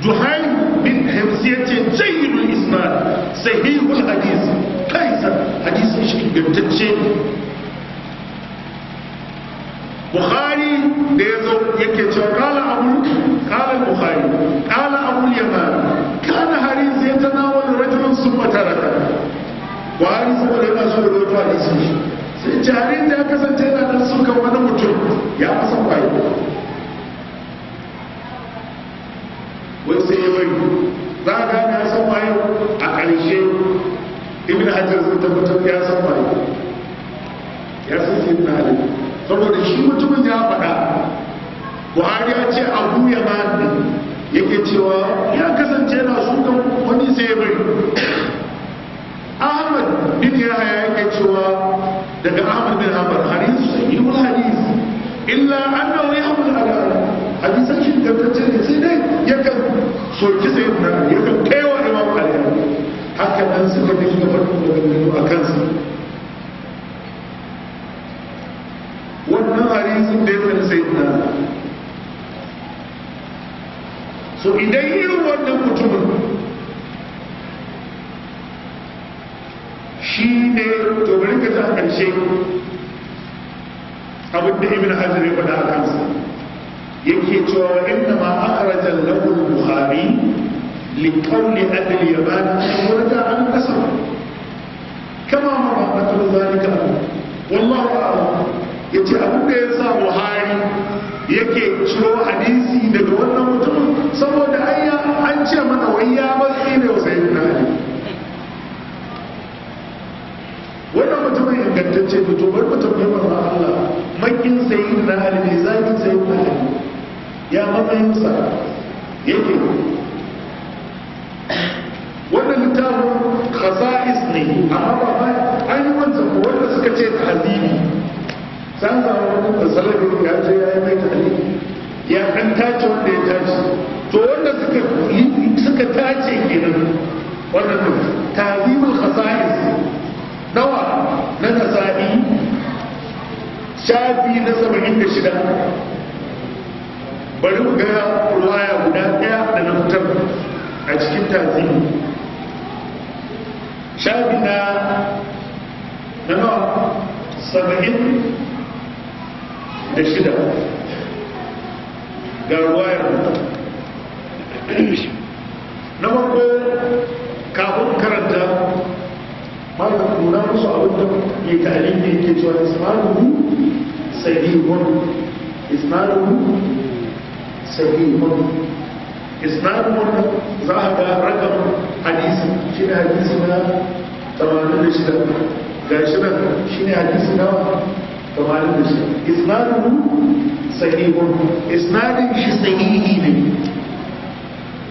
Juhaym bin Hims yace jayyidul isnad sahihul hadis, kaisa hadisin shi ingantacce ne. Bukhari da ya zo yake cewa qala abu qala al-Bukhari qala Abu al-Yaman kana haris yatanawal rajulun summa taraka. Buhari saboda yana so ya rawaito hadisi shi sai ce haris ya kasance yana dan sukan wani mutum ya masa kwaye, wai sai ya bari. Za a gane ya san waye a ƙarshe Ibn Hajar zai tabbatar ya san waye, ya san Sayyidina Ali, saboda shi mutumin ya faɗa. Buhari ya ce Abu Yaman ne yake cewa ya kasance yana sukan wani sai ya bari. Ahmad bin Yahya yake cewa daga Ahmad bin Hanbal hadisi sahihul hadis illa annahu yahmul ala hadisan shi tabbatacce ne, sai dai yakan soki sayyidina Ali, yakan kaiwa Imam Ali. Haka nan suka dinga faɗin maganganu a kansa. Wannan hadisin da ya sani sayyidina Ali. So idan irin wannan mutumin shi ne, to bari ka ji a ƙarshe abin da Ibn Hajar ya faɗa a kansa. Yake cewa inna ma akhraja lahu al-Bukhari li qawli Abi al-Yaman waraja an kasab kama ma naqulu zalika wallahu a'lam. Yace abin da yasa Buhari yake ciro hadisi daga wannan mutumin saboda ayya an ce mana wai ya matsi ne sayyidina Ali. Wannan mutumin ingantacce ne, to bar mutum ne manzo Allah makin sayyidina Ali ne, zagin sayyidina Ali ya matsayinsa yake. Wannan littafin khasa'is ne, amma ba ba an yi wancan ko wanda suka ce ta'azimi san samu wani salafi ya ce ya yi mai ta'alimi ya an tace wanda ya tace, to wanda suka tace kenan wannan din ta'zimul khasa'is nawa na Nasa'i shafi na 76. Bari mu ga ruwaya guda ɗaya da na fitar a cikin ta'zimi shafi na nawa 76 ga ruwayar na farko. Kafin karanta malam nuna musu abin da mai ta'alimi yake cewa isnaduhu sahihun, isnaduhu sahihun. Isnadun wannan za a ga rakam hadisi shine hadisi na 86, ga shi nan shine hadisi na 86. Isnaduhu sahihun, isnadin shi sahihi ne.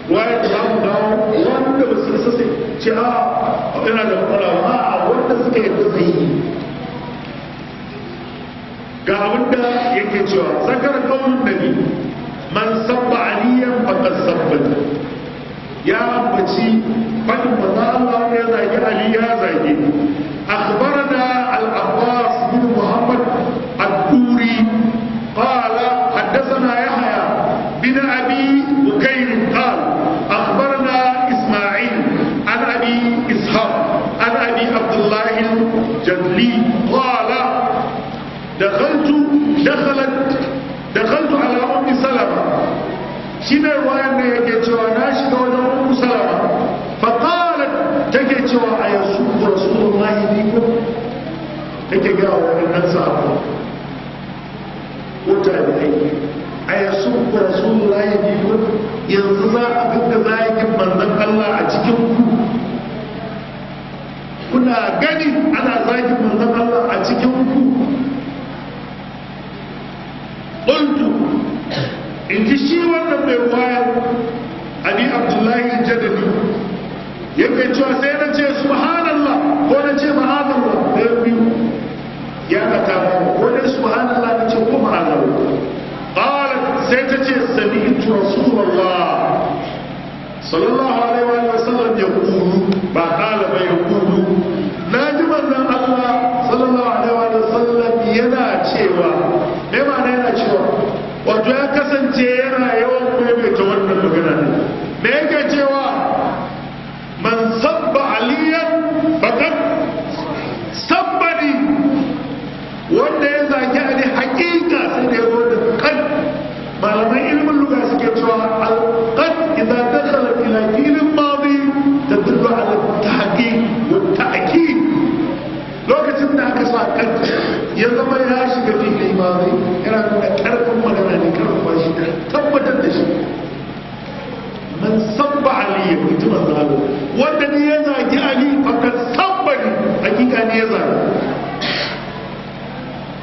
Waye da za mu dawo wanda ba su isa sai ce a ina da matsala ba, a wanda suka yadda sahihi. Ga abinda yake cewa zakar kaunin nabi man sabba aliyan faqad sabbata, ya ambaci fadin manzo Allah ya zagi Ali ya zagi. Akhbarana al-Abbas bin Muhammad ad-Duri qala haddathana Yahya bin Abi Bukayr qala akhbarana Isma'il an Abi Ishaq an Abi Abdullah al-Jadli qala dakhaltu ala Ummi Salama. Shi ne ruwayan da yake cewa na shiga wajen Ummu Salama, fa qalat, take cewa a yasu Rasulullahi bikum, take ga wannan sahabba ko tabi'ai, a yasu Rasulullahi bikum, yanzu za a dinga zagin manzon Allah a cikin ku, kuna gani ana zagin manzon Allah a cikin ku. Qultu, in ji shi wannan mai ruwaya Abi Abdullahi Jadali yake cewa sai na ce subhanallah ko na ce ma'azallah, ɗaya biyu ya kata ba, ko dai subhanallah na ce ko ma'azallah. Qalat, sai ta ce sami'tu Rasulullah sallallahu alaihi wa sallam yaqulu, ba qala ba yaqulu, na ji manzon Allah sallallahu alaihi wa sallam yana cewa, me ma'ana yana cewa? Wato ya kasance yana yawan maimaita wannan magana ne. Me yake cewa? Man sabba aliyan faqad sabbani, wanda ya zagi Ali hakika sai da ya zo da qad. Malaman ilmin lugha suke cewa al-qad idza dakhala ila fi'l madi tadullu ala at-tahqiq wa at-ta'kid. Lokacin da aka sa qad ya zama ya shiga fi'il madi, yana nuna karfin magana ne, karfafa shi da tabbatar da shi. Man sabba Ali, mutumin zalo wanda ni ya zagi Ali faqad sabbani, hakika ne ya zagi.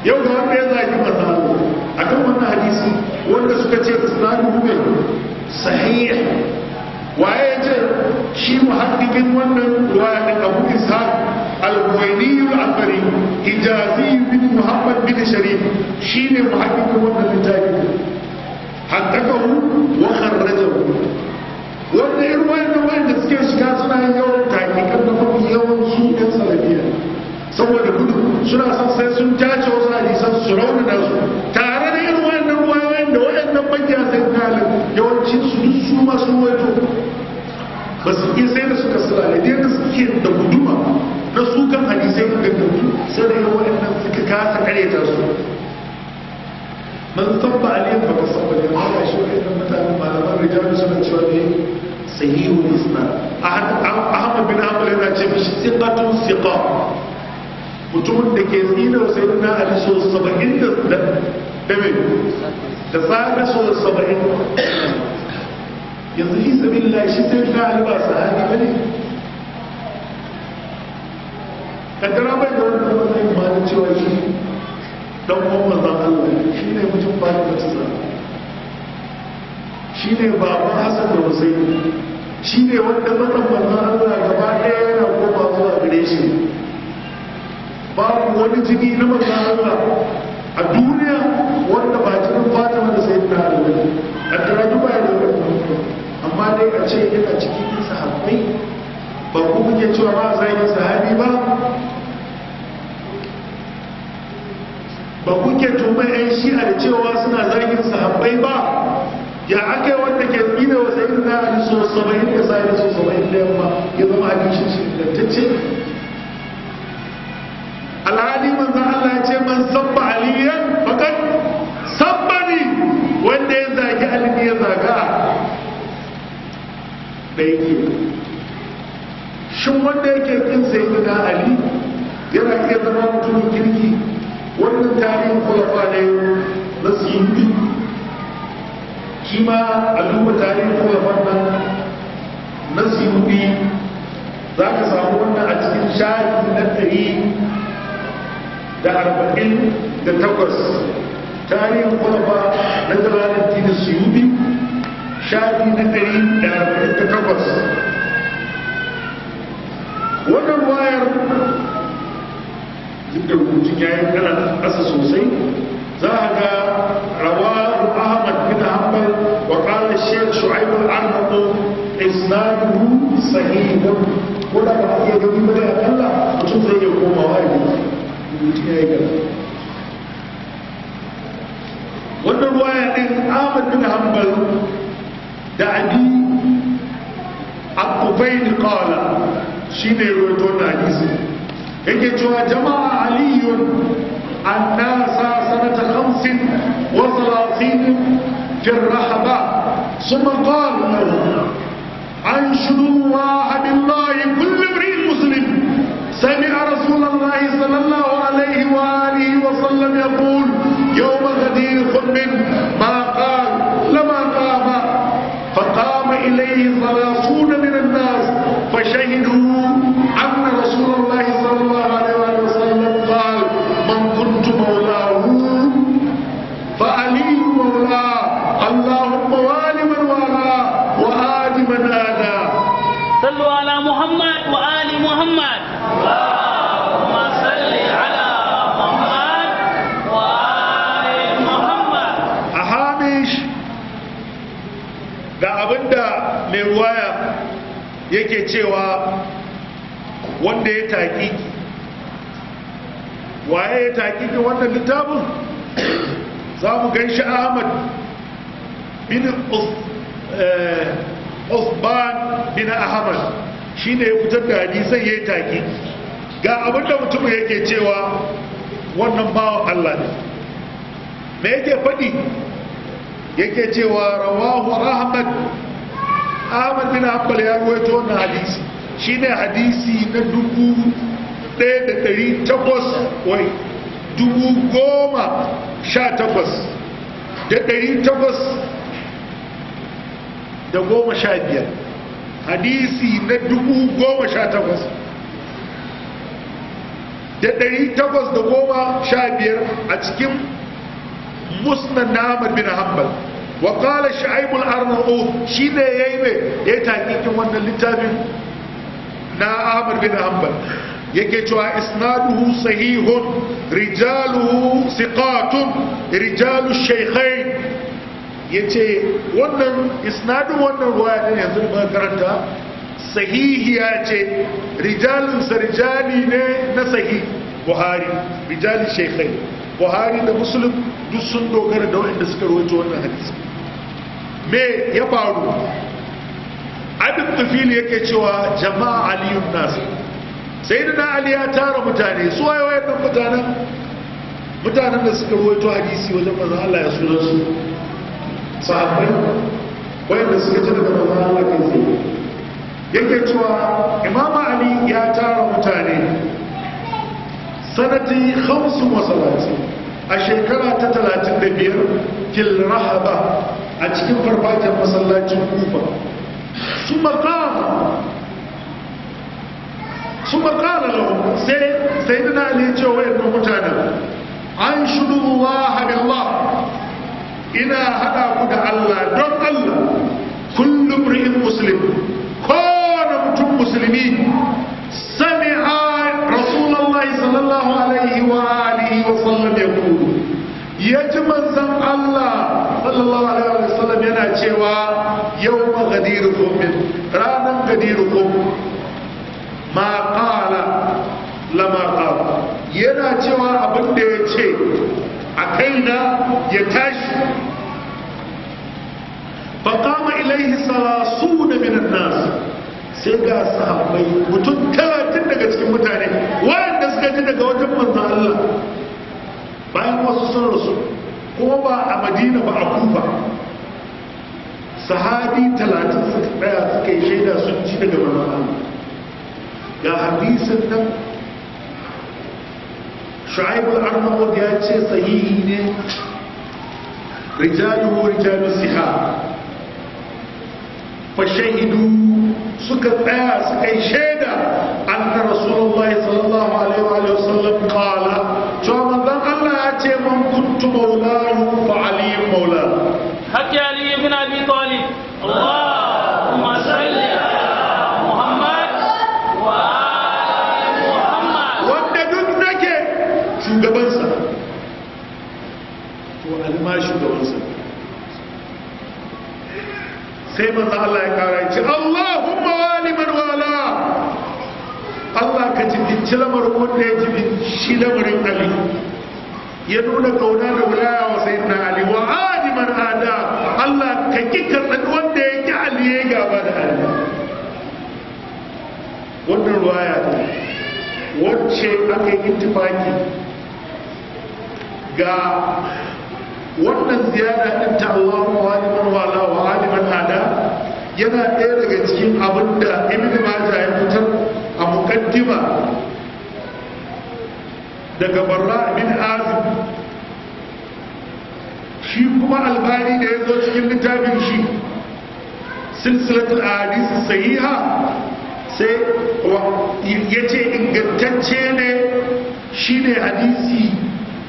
Yau ga wanda ya zagi manzo Allah akan wannan hadisi wanda suka ce isnaduhu ne sahih. Waye ya ce shi muhaddiqin wannan riwaya din? Abu Ishaq al-Huwaini al-Athari Hijazi bin Muhammad bin Sharif shine muhaddiqin wannan littafi, haddakahu wa kharrajahu. Wanda irin wayannan wayanda suke shiga suna yin yawan takikan da mafi yawan su ɗan salafiya, saboda gudu suna son sai sun tace wasu hadisan su raunana su, tare da irin wayannan wayoyin da wayannan makiya sai talib yawancin su duk su masu wato ba su iya sai da suka sulale da yadda suke da guduma na sukan hadisai gangantu, sai da irin wayannan suka kasa karyata su. Man sabba aliyan fa kasabba ne, amma shi wayannan mutanen malaman rijalu suna cewa ne sahihul isnad. Ahmad bin Hanbal yana ce mishi siqatun siqa, mutumin da ke tsina sai na Ali so 70 da me da safe so 70. Yanzu fi sabilillah shi sai na Ali ba sahabi bane, kaddara bai da wannan matsayin ma da cewa shi dan uwan manzon Allah shi ne mutum ba da tsara, shi ne baban Hassan da Hussein, shi ne wanda matsan manzon Allah gaba ɗaya yana koma zuwa gare shi. Babu wani jini na manzon Allah a duniya wanda ba jinin Fatima da Sayyidina Ali bane, kaddara duk ba ya da wannan, amma dai a ce yana cikin sahabbai, ba ku kuke cewa ba a zagin sahabi ba, ba kuke tuhumar 'yan shi'a da cewa suna zagin sahabbai ba. Ya aka yi wanda ke tsina wa sayyidina Ali so 70 da sahibi so 70 da yamma ya zama hadisin shi ingantacce? Alhali manzon Allah ya ce man sabba aliyan faqad sabbani, wanda ya zagi Ali ne ya zaga. Da yake shin wanda yake kin sayyidina Ali Yana iya zama mutumin kirki. Wannan tarihin khulafa ne na Suyuti, shi ma a duba tarihin khulafan nan na Suyuti za ka samu wannan a cikin shafi na 148. Tarihin khulafa na Jalaluddin Suyuti, shafi na 148. Wannan wayar duk da rubutun ya yi kana ƙasa sosai, za a ga rawahu Ahmad bin Hanbal wa qala Shaykh Shu'aib al-Arnaut isnaduhu sahihun. Ko da ba a iya gani ba dai akalla mutum zai iya komawa ya gani rubutun ya yi kana. Wannan ruwaya din Ahmad bin Hanbal da Abi Al-Qufayn qala, shine ruwaito wannan hadisi, yake cewa jama'a Aliyun annasa sanata 35 fi rahaba, thumma qala lahum anshudu Allah billahi kullu imri'in muslim sami'a Rasulullah sallallahu alayhi wa alihi wa sallam yaqul yawm ghadir khum ma qala lama qama فقام إليه 30 من الناس فشهدوا أن رسول الله صلى الله عليه وسلم قال من كنت مولاه فعلي مولاه اللهم وال من والاه وآد من آداه. صلوا على محمد وآل محمد. اللهم صل على محمد وآل محمد. أحامش ga abinda mai ruwaya yake cewa wanda ya taƙiƙi, waye ya taƙiƙi wannan littafin? Za mu gan shi Ahmad bin Usman bin Ahmad shi ne ya fitar da hadisan ya yi taƙiƙi. Ga abinda mutumin yake cewa wannan bawan Allah ne. Me yake faɗi? Yake cewa rawahu Ahmad, Ahmad bin Hanbal ya ruwaito wannan hadisi, shine hadisi na 1800 wai 18815, hadisi na 18815 a cikin Musnad na Ahmad bin Hanbal. Wa qala Shu'aib al-Arnaut, shine yayi me yayi taqiqin wannan littafin na Ahmad bin Hanbal, yake cewa isnaduhu sahihun rijaluhu siqatun rijalu shaykhain. Yace wannan isnadun wannan ruwaya din yanzu da karanta sahihiya ce, rijalun sarjali ne na sahih Buhari, rijali shaykhain Buhari da Muslim duk sun dogara da waɗanda suka rawaito wannan hadisi. Me ya faru? Abin Tufili yake cewa jama'a Aliyun nas, sayyidina Ali ya tara mutane. Su waye wayannan mutanen? Mutanen da suka rawaito hadisi wajen manzon Allah ya sunan su sahabbai wayanda suka ji daga manzon Allah kai tsaye. Yake cewa Imam Ali ya tara mutane sanati 35 a shekara ta 35 fil rahaba a cikin farfajiyar masallacin Kufa. Su makala lahu, sai sayyidina Ali ya ce wa wayannan mutanen an shudu Allah billah, ina hada ku da Allah don Allah, kullum ri'in muslim, kowane mutum musulmi sami'a Rasulullahi sallallahu alaihi wa alihi wa sallam yaqulu, yaji manzon Allah sallallahu alaihi wa sallam yana cewa yawma ghadirukum, ranan ghadirukum, ma qala lama qala, yana cewa abin da ya ce a kaina ya tashi. Faqama ilaihi 30 min an-nas, sai ga sahabbai mutum 30 daga cikin mutane wayanda suka ji daga wajen manzon Allah, bayan wasu sun rasu kuma ba a Madina ba a Kufa, sahabi 30 suka tsaya suka yi shaida sun ji daga manzon Allah. Ga hadisin nan Shu'aib al-Arnaud ya ce sahihi ne, rijaluhu rijalu siha. Fa shahidu, suka tsaya suka yi shaida anna Rasulullahi sallallahu alaihi wa sallam qala, cewa manzon Allah ya ce man kuntu maulahu fa aliyyun maulahu. Hakki Ali ibn Abi Talib. Allahumma salli ala Muhammad wa ali Muhammad. Wanda duk nake shugabansa, to Ali ma shugabansa. Sai manzo Allah ya kara ya ce Allahumma wali man wala, Allah ka jibinci lamarin wanda ya jibinci lamarin Ali, ya nuna kauna da wilaya wa sayyidina Ali, wa adi man ada, Allah ka ki karɓi wanda ya ki Ali ya gaba da Ali. Wannan ruwaya ne wacce aka yi ittifaki ga wannan ziyara din ta Allahumma wali man wala wa adi man ada, yana ɗaya daga cikin abin da Ibn Majah ya fitar a muqaddima daga Barra bin Azib. Shi kuma Albani da ya zo cikin littafin shi Silsilatul Ahadith Sahiha sai ya ce ingantacce ne, shine hadisi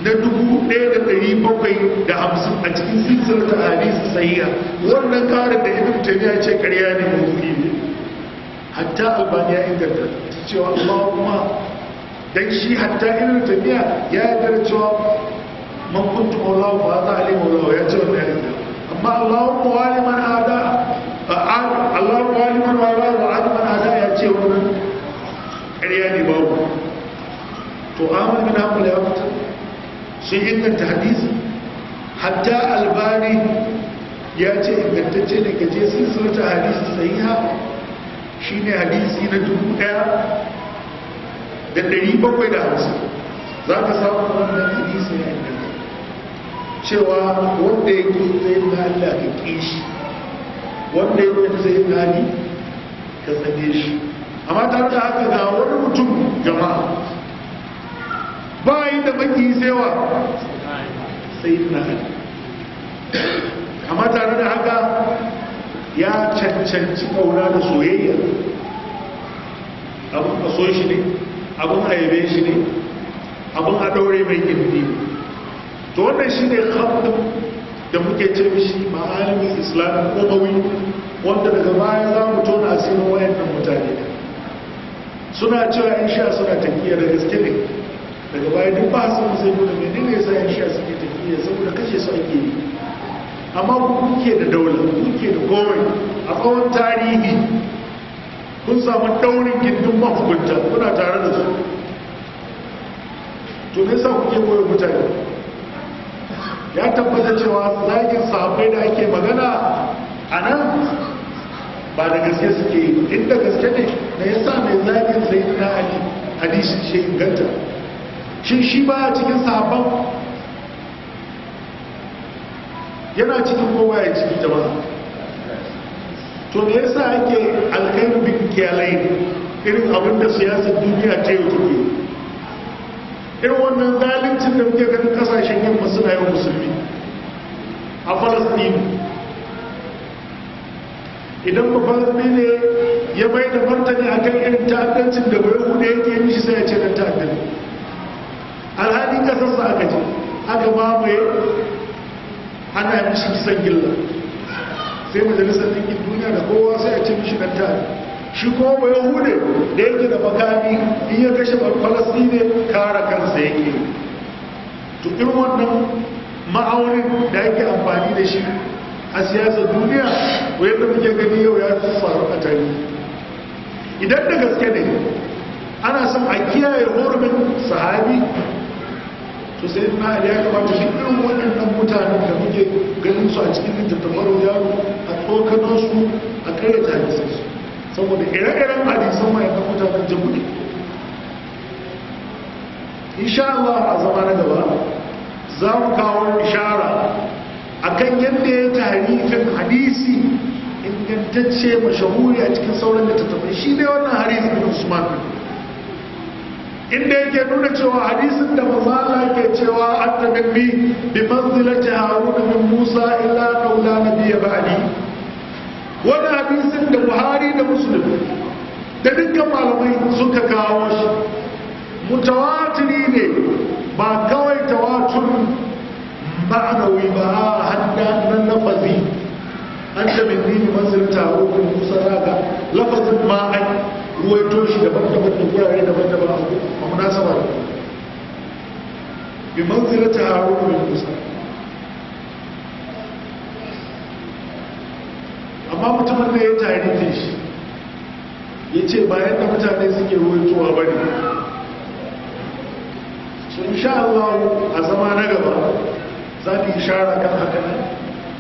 na 1750 a cikin silsilatul hadisi sahiha. Wannan karin da Ibn Taymiyyah ya ce ƙarya ne, mawdu'i ne, hatta Albani ya inganta cewa Allahumma, dan shi hatta Ibn Taymiyyah ya yarda cewa man kuntu maulahu fa hadha ali maulahu, ya ce wannan ya yarda. Amma Allahumma wali man ada, Allahumma wali man wala wa adi man ada, ya ce wannan ƙarya ne, babu. To Ahmad bin Hanbal ya fita sun inganta hadisi, hatta Albani ya ce ingantacce ne. Kaje silsilatul hadisi sahiha shine hadisi na 1750, za ka samu wannan hadisi ya inganta cewa wanda ya ƙi sai na Allah ka ƙi shi, wanda ya ƙi sai na Ali ka tsane shi. Amma tare da haka ga wani mutum jama'a ba yi da baki sewa sai na Ali, amma tare da haka ya cancanci kauna da soyayya. Abin a so shi ne, abin a yabe shi ne, abin a daure mai gindi ne. To wannan shi ne khamdin da muke ce mishi ma'alimin Islam umawi, wanda daga baya za mu tona asirin wayannan mutane. Suna cewa yan sha suna tafiya da gaske ne, daga baya duk ba su sai nuna menene yasa yan sha suke tafiya, saboda kashe su ake yi. Amma ku kuke da daula, kuke da komai a tsawon tarihi, kun samu daurin gindin mahukunta, kuna tare da su. To me yasa kuke koyo mutane? Ya tabbata cewa zagin sahabbai da ake magana a nan ba da gaske suke yi. Inda gaske ne, me yasa mai zagin sayyidina Ali hadisin shi inganta? Shin shi baya cikin sahabban? Yana cikin kowa ya ciki jama'a. To me yasa ake alkhairu bin kiyalai irin abin da siyasar duniya ta yau take? Irin wannan zaluncin da muke ganin kasashen yamma suna yi wa musulmi a Falastinu. Idan ba Falastini ya mai da martani akan irin ta'addancin da bai hude yake mishi, sai ya ce dan ta'addanci. Alhali kasarsa aka ce aka mamaye, ana mishi kisan gilla, sai majalisar ɗinkin duniya da kowa sai a ce mishi dan ta'adda. Shi kuma ba yahude da yake da makami, in ya kashe Falastine kare kansa yake. To irin wannan ma'aunin da ake amfani da shi a siyasar duniya, wanda muke gani yau ya faru a tarihi. Idan da gaske ne ana son a kiyaye hurumin sahabi, to sai na Ali ya kamata shi irin waɗannan mutanen da muke ganin su a cikin littattafan yaro a tsokano su, a karyata hadisansu, saboda ire-iren hadisan waɗannan mutanen jabu ne. Insha Allah a zama na gaba za mu kawo ishara akan yadda ya tarifin hadisi ingantacce mashahuri a cikin sauran littattafai. Shi ne wannan hadisi bin Usman. Inda yake nuna cewa hadisin da manzo Allah yake cewa anta minni bi manzilati Harun min Musa illa qawla nabiyya ba'di. Wannan hadisin da Buhari da Muslim da dukkan malamai suka kawo shi mutawatiri ne, ba kawai tawatur ma'anawi ba, hadda na lafazi. Anta minni bi manzilati Harun min Musa, zaka lafazin ma an ruwaito shi daban-daban da gurare daban-daban a munasaba bi manzilati Harun min Musa. Amma mutumin da ya tarihi shi ya ce bayan da mutane suke ruwaitowa ba ne. So insha Allah a zama na gaba za mu ishara kan haka nan.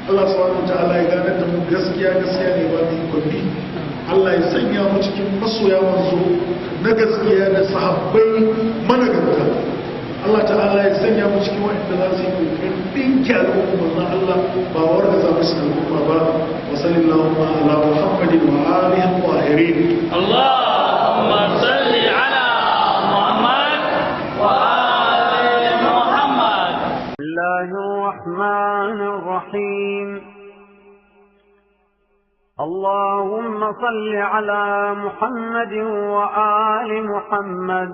Allah subhanahu wa ta'ala ya ganar da mu gaskiya gaskiya ne ba mu yi kwambi. Allah ya sanya mu cikin masoya manzo na gaskiya da sahabbai managarta. Allah ta'ala ya sanya mu cikin waɗanda za su yi kokarin ɗinke al'umma manzon Allah ba wargaza musu al'umma ba. Wa sallallahu ala Muhammadin wa alihi tahirin. Allahumma salli ala Muhammad wa ali Muhammad. Bismillahir Rahmanir Rahim. اللهم صل على محمد وآل محمد.